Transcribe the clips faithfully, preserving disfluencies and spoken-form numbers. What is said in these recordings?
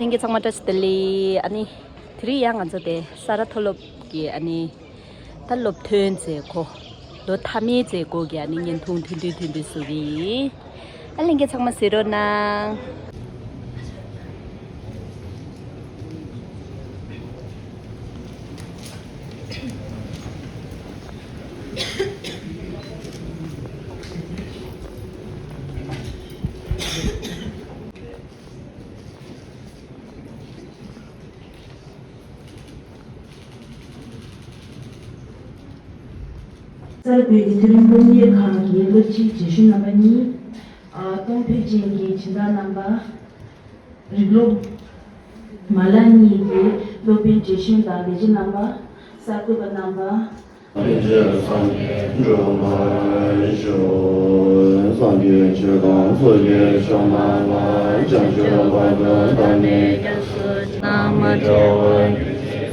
ལྷན་རྒྱས་ཚང་མ་བཀྲ་ཤིས་བདེ་ལེགས། ཨ་ནི་དེ་རིང་ཡང་ང་ཚོ་དེ་ས་རཱ་མཐོ་སློབ་ཀྱི་ཨ་ནི་ད་སློབ་ཐོན་མཛད་སྒོ་ལོ་མཐའ་མའི་མཛད་སྒོ་གི་ཨ་ནི་བརྙན་ཐུང་ཐུང་ཐུང་ཐུང་ཐུང་བཟོ་གི་ཡིན། ཨ་ལྷན་རྒྱས་ཚང་མ་གཟིགས་རོགས་གནང་། གསར་འགོད་ཀྱི་མཐོ་རིམ་སློབ་གཉེར་ཁང་གི་སློབ་སྤྱིའི་གྲོས་གཞོན་རྣམ་པ་གཉིས། ཨ། གཏོང་ཕོད་ཅན་གྱི་སྦྱིན་བདག་རྣམ་པ། རིགས་སློབ་མ་ལག་གཉིས་ཀྱི་སློབ་དཔོན་གྲོས་གཞོན་དང་ལས་བྱེད་རྣམ་པ། གསར་འགོད་པ་རྣམ་པ། ཕན་ཕྱིར་སངས་རྒྱས་འགྲུབ་པར་ཤོག། སངས་རྒྱས་ཆོས་དང་ཚོགས་ཀྱི་མཆོག་རྣམས་ལ། བྱང་ཆུབ་བར་དུ་བདག་ནི་སྐྱབས་སུ་མཆི། ནམ་མཁའ་ལ་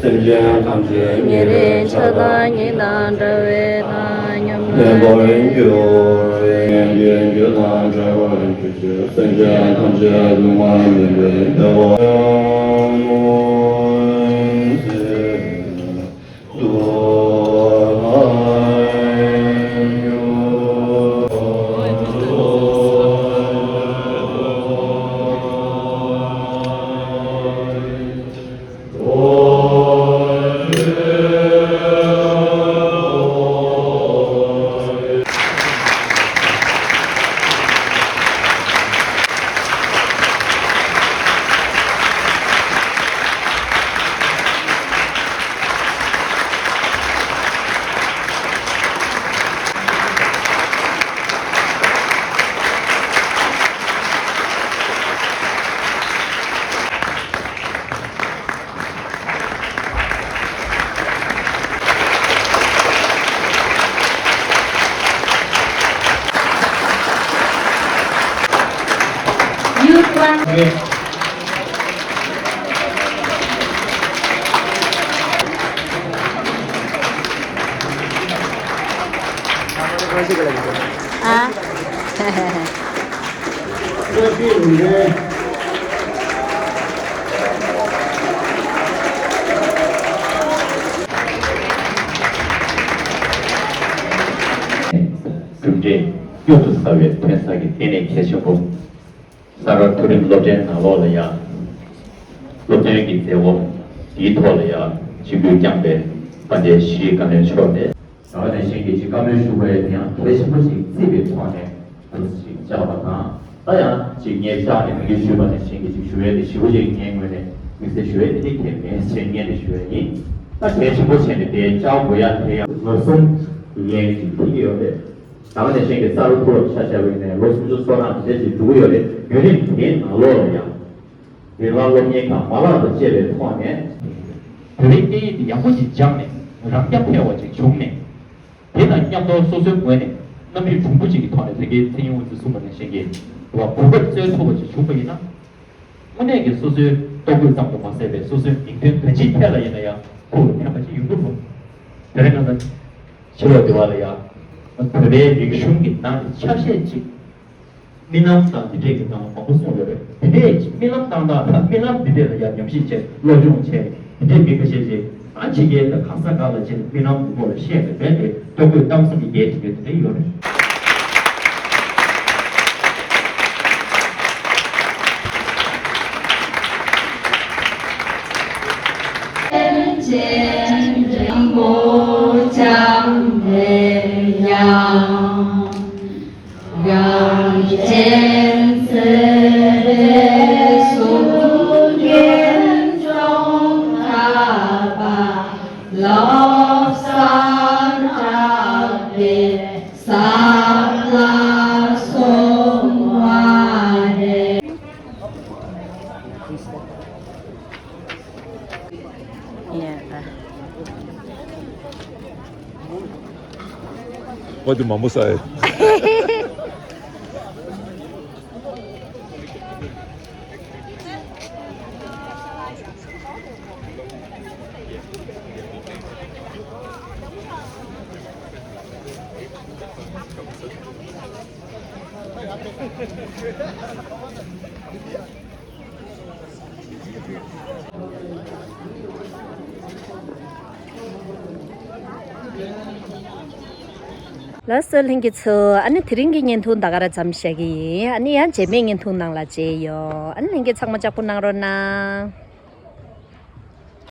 སྤྲིན་བྲལ་བའི་ཚལ་དུ་ཉི་ཟླ་འདྲ་བའི་ཚེ་འདིར་ཉེར་ལེན་ཕྱག་དང་སྙིང་དང་འདྲ་བའི་ལྷ་མཉམ་པའི་ལྷན་པར་གྱུར། ཡོན་ཏན་རྒྱུ་དང་བྲལ་བར་གྱུར་ཅིག། སེམས་ཅན་ཐམས་ཅད་ལུས་ངག་ཡིད་གསུམ་པའི་བདེ་བ། ཨ། གྲུབ་འབྲས་གཡུར་དུ་ཟ་བའི་ཐོན་ས་ཀྱི་ལྟེ་གནས་གལ་ཆེན་པོ། ས་རཱ་མཐོ་རིམ་སློབ་གྲྭའི་ནང་ལོགས་ལ་ཡང་སློབ་ཐོན་གྱི་མཛད་སྒོ་འདིའི་ཐོག་ལ་ཡང་ཆིབས་བསྒྱུར་བསྐྱངས་པའི་དཔལ་ལྡན་ཞི་བའི་བཀའ་བློན་མཆོག་ནས། ད་ག་ནང་བཞིན་གྱི་ཅིག་བཀའ་མོལ་ཞུ་དགོས་ཡ་དེ་ཡང་གལ་ཆེན་པོ་ཞིག་བརྩིས་པའི་ཐོག་ནས་འདུག་ཅིག་བཅར་བ་དང་། ད་ཡང་ཅིག་ངས་བཅར་ནས་མི་འདུག་ཞུས་པ་ནང་བཞིན་གྱི་ཅིག་ཞུ་ཡ་དེ་ཞེ་པོ་ཅིག་ངའི་ངོས་ནས་དམིགས་བསལ་ཞུ་ཡ་དེ་གལ་མེད་ཅེས་ངས་ནས་ཞུ་ཡ་ཡིན། ད་གལ་ཆེན་པོ་བྱས་ནས་དེ་བཅར་དགོས་ཡ་དེ་ཡང་ལོ་གསུམ་ངས་ཅིག་ཕུལ་གྱི་ཡོད་རེད། ད་ག་ནང་བཞིན་གྱི་ས་རཱ་མཐོ་སློབ་ཆ་བཞག་པ་ཡིན་ནའི་ལོ་སུམ་ཅུ་སོ་ལྔ་དེ་འདྲ་ཅིག་འགྲོ་གི་ཡོད་རེད། བརྒྱུད་རིམ་དེའི་ནང་ལོགས་ལ་ཡང་རིགས་ལམ་སློབ་གཉེར་ཁང་མ་ལག་དང་བཅས་པའི་ཐོག་ནས། བོད་པའི་སྐད་ཡིག་འདི་ཡག་པོ་ཅིག་སྦྱངས་ནས་རང་རྐྱ་འཕེར་བ་ཅིག་བྱུང་ནས། དེ་དང་མཉམ་དུ་སོ་སོའི་ངོས་ནས་རྣམ་དཔྱོད་གྲུང་པོ་ཅིག་གི་ཐོག་ནས་དེ་གའི་ཚེ་ཡུན་ཨུ་ཙི་གསུངས་པ་ནང་བཞིན་གྱི་བ་གོ་སྐབས་སྩོལ་ཐུབ་པ་ཅིག་བྱུང་པ་ཡིན་ན། དངོས་གནས་ཀྱི་སོ་སོའི་ལྟོ་གོས་ཙམ་དུ་མ་ཟད་པའི་སོ་སོའི་མིང་དོན་གང་ཅིའི་ཐད་ལ་ཡིན་ན་ཡང་ཁོ་ལ་ཕན་པ་ཅིག་ཡོང་གི་རེད། དེ་རིང་ང་ཚོ་ཕྱི་ལོགས་འདི་བ་ལ་ཡང་བོད་པའི་རིག་གཞུང་གི་ནང་གི་ཆ་ཤས་ཅིག་རྨི་ལམ་དང་འདི་འདྲས་ཀྱི་ནང་མང་པོ་གསུངས་ཡོད་རེད། དེ་འདྲས་ཅིག་རྨི་ལམ་བཏང་སྟངས་དང་རྨི་ལམ་འདི་འདྲས་ལ་ཡང་ཉམས་ཞིབ་བྱས་སློབ་སྦྱོང་བྱས་འདི་འདྲས་མི་ཁ་ཤས་ཅིག་ཨ་ཕྱི་རྒྱལ་དང་གང་ས་གང་ལ་ཕྱིན་རྨི་ལམ་གྱི་སྐོར་ལ་བཤད་ནས་རྦད་དེ་ལྟོ་གོས་གཏམ་གསུམ་གྱི་རྒྱན་བྲིས་པའི་དེ་འདྲས་ཡོད་རེད། ཨོ་དེ་མང་པོ་ཟ་ཡི། ལགས་སོ་ལྷན་རྒྱས་ཚོ། ཨ་ནི་དེ་རིང་གི་བརྙན་ཐུང་ད་ག་རང་མཚམས་བཞག་གི་ཡིན། ཨ་ནི་ཡང་རྗེས་མའི་བརྙན་ཐུང་ནང་ལ་མཇལ་ཡོང་། ཨ་ནི་ལྷན་རྒྱས་ཚང་མ་ལྕགས་པོ་གནང་རོགས་གནང་།